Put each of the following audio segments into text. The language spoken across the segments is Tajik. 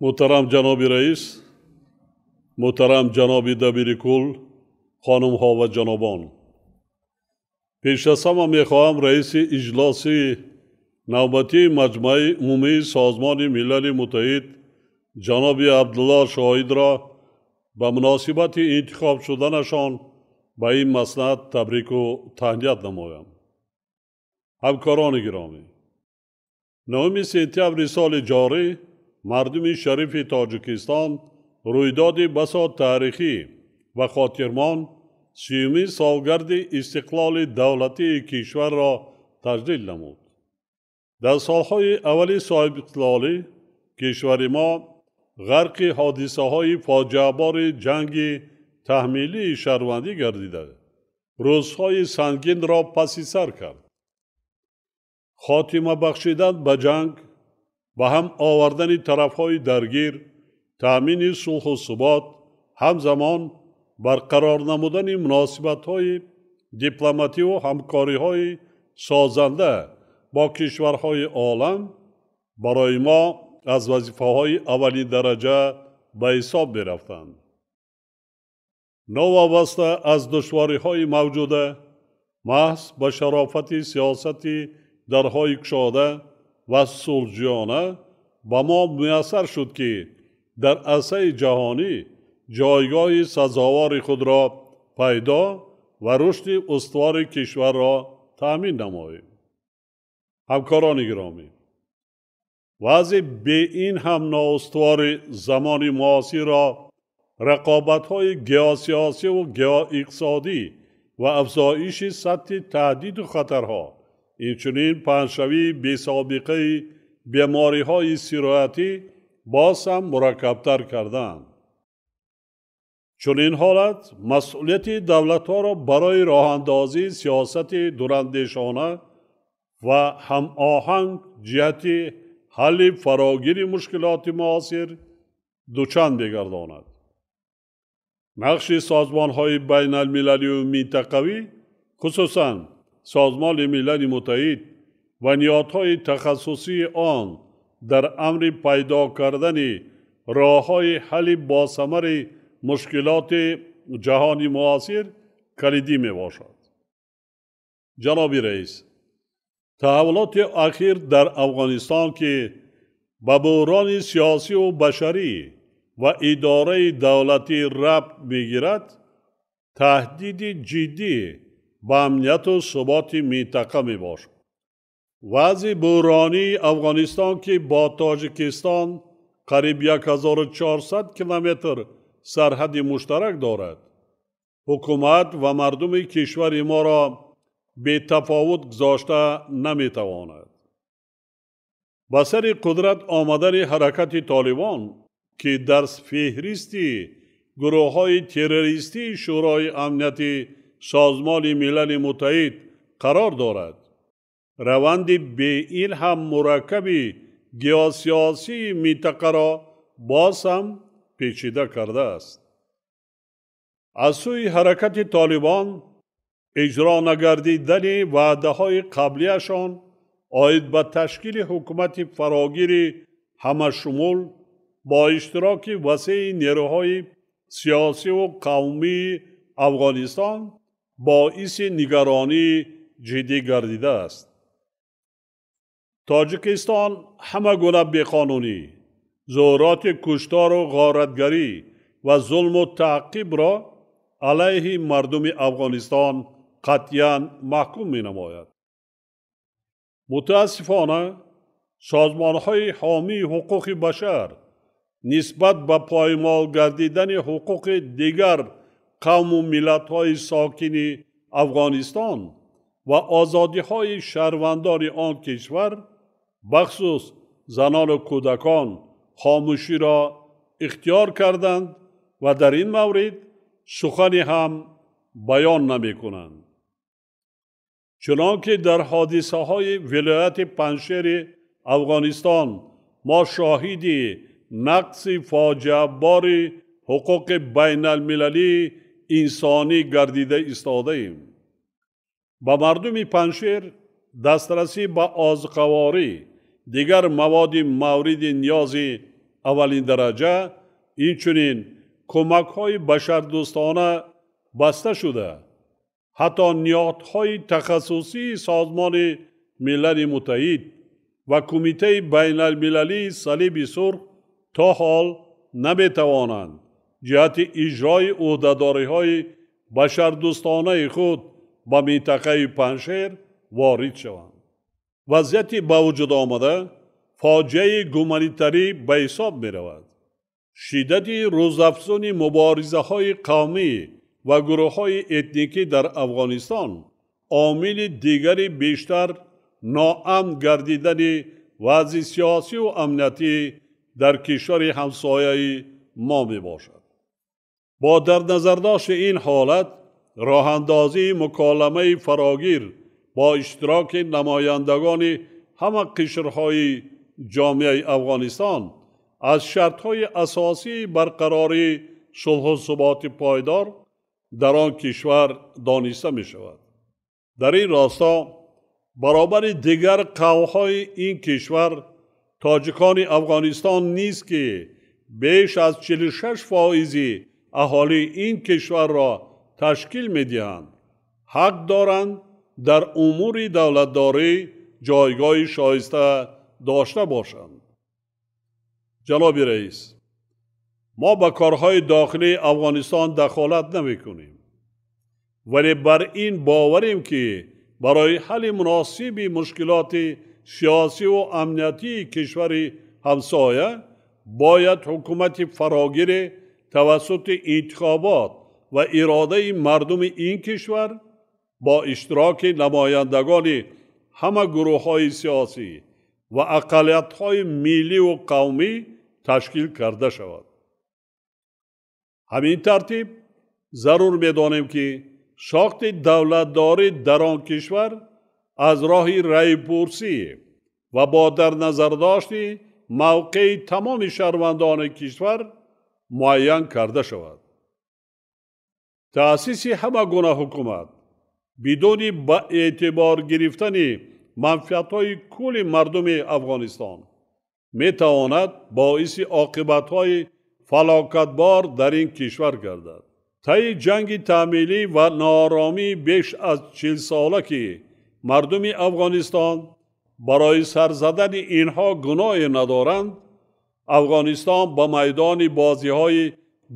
Муҳтарам ҷаноби раис, муҳтарам ҷаноби дабири кул, хонумҳо ва ҷанобон. Пеш аз ҳама мехоҳам раиси иҷлоси навбатии Маҷмаи Умумии Созмони Милали Муттаҳид ҷаноби Абдулло Шоҳидро ба муносибати интихоб шуданашон ба ин маснад табрику таҳният намоям. Ҳамкорони гиромӣ, 9 сентябри соли ҷорӣ мардуми шарифи Тоҷикистон рӯйдоди басо таърихӣ ва хотирмон 30-умин солгарди истиқлоли давлатии кишварро таҷлил намуд. Дар солҳои аввали соҳибистиқлолӣ кишвари мо ғарқи ҳодисаҳои фоҷиабори ҷанги таҳмилии шаҳрвандӣ гардида, рӯзҳои сангинро паси сар кард. Хотима бахшидан ба ҷанг, ба ҳам овардани тарафҳои даргир, таъмини сулҳу субот, ҳамзамон барқарор намудани муносибатҳои дипломативу ҳамкориҳои созанда бо кишварҳои олам барои мо аз вазифаҳои аввалин дараҷа ба ҳисоб мерафтанд. Новобаста аз душвориҳои мавҷуда, маҳз ба шарофати сиёсати дарҳои кушода ва сулҳҷӯёна ба мо муяссар шуд, ки дар арсаи ҷаҳонӣ ҷойгоҳи сазовори худро пайдо ва рушди устувори кишварро таъмин намоем. Ҳамкорони гиромӣ, вазъи беин ҳам ноустувори замони муосирро рақобатҳои геосиёсиву геоиқтисодӣ ва афзоиши сатҳи таҳдиду хатарҳо, инчунин паҳншавии бесобиқаи бемориҳои сироятӣ боз ҳам мураккабтар кардаанд. Чунин ҳолат масъулияти давлатҳоро барои роҳандозии сиёсати дурандешона ва ҳамоҳанг ҷиҳати ҳалли фарогири мушкилоти муосир дучанд мегардонад. Нақши созмонҳои байналмилалию минтақавӣ, хусусан Созмони Милали Муттаҳид ва ниҳодҳои тахассусии он дар амри пайдо кардани роҳҳои ҳалли босамари мушкилоти ҷаҳони муосир калидӣ мебошад. Ҷаноби раис, таҳаввулоти ахир дар Афғонистон, ки ба буҳрони сиёсиву башарӣ ва идораи давлатӣ рабт мегирад, таҳдиди ҷиддӣ ба амнияту суботи минтақа мебошад. Вазъи буҳронии Афғонистон, ки бо Тоҷикистон қариб 1400 километр сарҳади муштарак дорад, ҳукумат ва мардуми кишвари моро бетафовут гузошта наметавонад. Ба сари қудрат омадани ҳаракати Толибон, ки дар феҳристи гурӯҳҳои террористии Шӯрои Амнияти Созмони Милали Муттаҳид қарор дорад, раванди беин ҳам мураккаби геосиёсии минтақаро боз ҳам печида кардааст. Аз сӯи ҳаракати Толибон иҷро нагардидани ваъдаҳои қаблияшон оид ба ташкили ҳукумати фарогири ҳамашумул бо иштироки васеи нерӯҳои сиёсиву қавмии Афғонистон боиси нигаронии ҷиддӣ гардидааст. Тоҷикистон ҳама гуна беқонунӣ, зуҳуроти куштору ғоратгарӣ ва зулму таъқибро алайҳи мардуми Афғонистон қатъиян маҳкум менамояд. Мутаассифона, созмонҳои ҳомии ҳуқуқи башар нисбат ба поймол гардидани ҳуқуқи дигар қавму миллатҳои сокини Афғонистон ва озодиҳои шаҳрвандони он кишвар, бахусус занону кӯдакон, хомӯширо ихтиёр карданд ва дар ин маврид сухане ҳам баён намекунанд. Чунон ки дар ҳодисаҳои вилояти Панҷшери Афғонистон мо шоҳиди нақси фоҷиабори ҳуқуқи байналмилалии инсонӣ гардида истодаем. Ба мардуми Панҷшер дастрасӣ ба озуқаворӣ, дигар маводи мавриди ниёзи аввалиндараҷа, инчунин кӯмакҳои башардӯстона баста шуда, ҳатто ниҳодҳои тахассусии Созмони Милали Муттаҳид ва Кумитаи байналмилалии Салиби Сурх то ҳол наметавонанд ҷиҳати иҷрои ӯҳдадориҳои башардӯстонаи худ ба минтақаи Панҷшер ворид шаванд. Вазъияти ба вуҷуд омада фоҷиаи гуманитарӣ ба ҳисоб меравад. Шиддати рӯзафзуни муборизаҳои қавмӣ ва гурӯҳҳои этникӣ дар Афғонистон омили дигари бештар ноамн гардидани вазъи сиёсию амниятӣ дар кишвари ҳамсояи мо мебошад. Бо дар назардошти ин ҳолат, роҳандозии муколамаи фарогир бо иштироки намояндагони ҳама қишрҳои ҷомеаи Афғонистон аз шартҳои асосии барқарории сулҳу суботи пойдор дар он кишвар дониста мешавад. Дар ин росто баробари дигар қавмҳои ин кишвар тоҷикони Афғонистон низ, ки беш аз 46% аҳолии ин кишварро ташкил медиҳанд, ҳақ доранд дар умури давлатдорӣ ҷойгоҳи шоиста дошта бошанд. Ҷаноби раис, мо ба корҳои дохилии Афғонистон дахолат намекунем, вале бар ин боварем, ки барои ҳалли муносиби мушкилоти сиёсиву амниятии кишвари ҳамсоя бояд ҳукумати фарогире тавассути интихобот ва иродаи мардуми ин кишвар бо иштироки намояндагони ҳама гурӯҳҳои сиёсӣ ва ақаллиятҳои милливу қавмӣ ташкил карда шавад. Ҳамин тартиб зарур медонем, ки сохти давлатдорӣ дар он кишвар аз роҳи раъйпурсӣ ва бо дар назардошти мавқеи тамоми шаҳрвандони кишвар муайян карда шавад. Таъсиси ҳама гуна ҳукумат бидуни ба эътибор гирифтани манфиатҳои кулли мардуми Афғонистон метавонад боиси оқибатҳои фалокатбор дар ин кишвар гардад. Таи ҷанги таъмилӣ ва нооромии беш аз 40сола, ки мардуми Афғонистон барои сар задани инҳо гуноҳе надоранд, Афғонистон ба майдони бозиҳои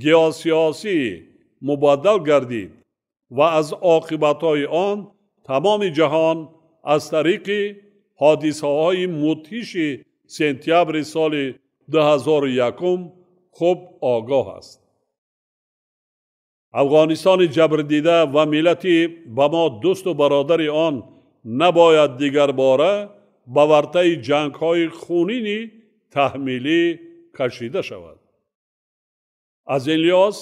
геосиёсӣ мубаддал гардид ва аз оқибатҳои он тамоми ҷаҳон аз тариқи ҳодисаҳои мудҳиши сентябри соли 2001 хуб огоҳ аст. Афғонистони ҷабрдида ва миллати ба мо дӯсту бародари он набояд дигарбора ба вартаи ҷангҳои хунини таҳмилӣ кашида шавад. Аз ин лиҳоз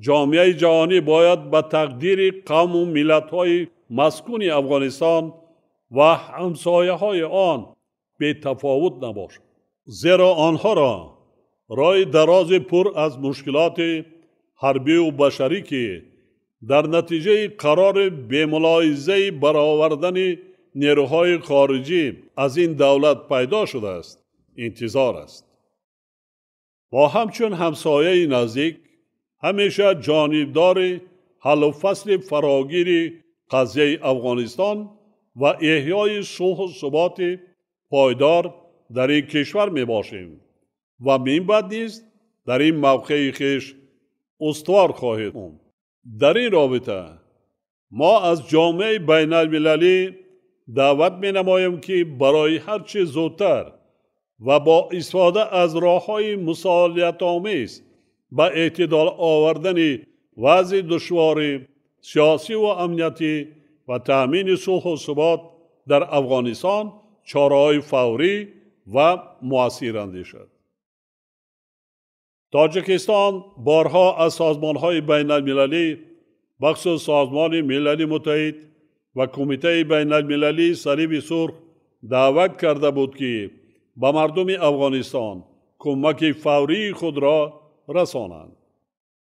ҷомеаи ҷаҳонӣ бояд ба тақдири қавму миллатҳои маскуни Афғонистон ва ҳамсояҳои он бетафовут набошад, зеро онҳоро роҳи дарози пур аз мушкилоти ҳарбиву башарӣ, ки дар натиҷаи қарори бемулоҳизаи баровардани нерӯҳои хориҷӣ аз ин давлат пайдо шудааст, интизор аст. Мо ҳамчун ҳамсояи наздик ҳамеша ҷонибдори ҳаллу фасли фарогири қазияи Афғонистон ва эҳёи сулҳу суботи пойдор дар ин кишвар мебошем ва минбаъд низ дар ин мавқеи хеш устувор хоҳем монд. Дар ин робита мо аз ҷомеаи байналмилалӣ даъват менамоем, ки барои ҳар чӣ зудтар ва бо истифода аз роҳҳои мусолиҳатомез ба эътидол овардани вазъи душвори сиёсиву амниятӣ ва таъмини сулҳу субот дар Афғонистон чораҳои фаврӣ ва муассир андешад. Тоҷикистон борҳо аз созмонҳои байналмилалӣ, бахусус Созмони Милали Муттаҳид ва Кумитаи байналмилалии Салиби Сурх даъват карда буд, ки ба мардуми Афғонистон кӯмаки фаврии худро расонанд.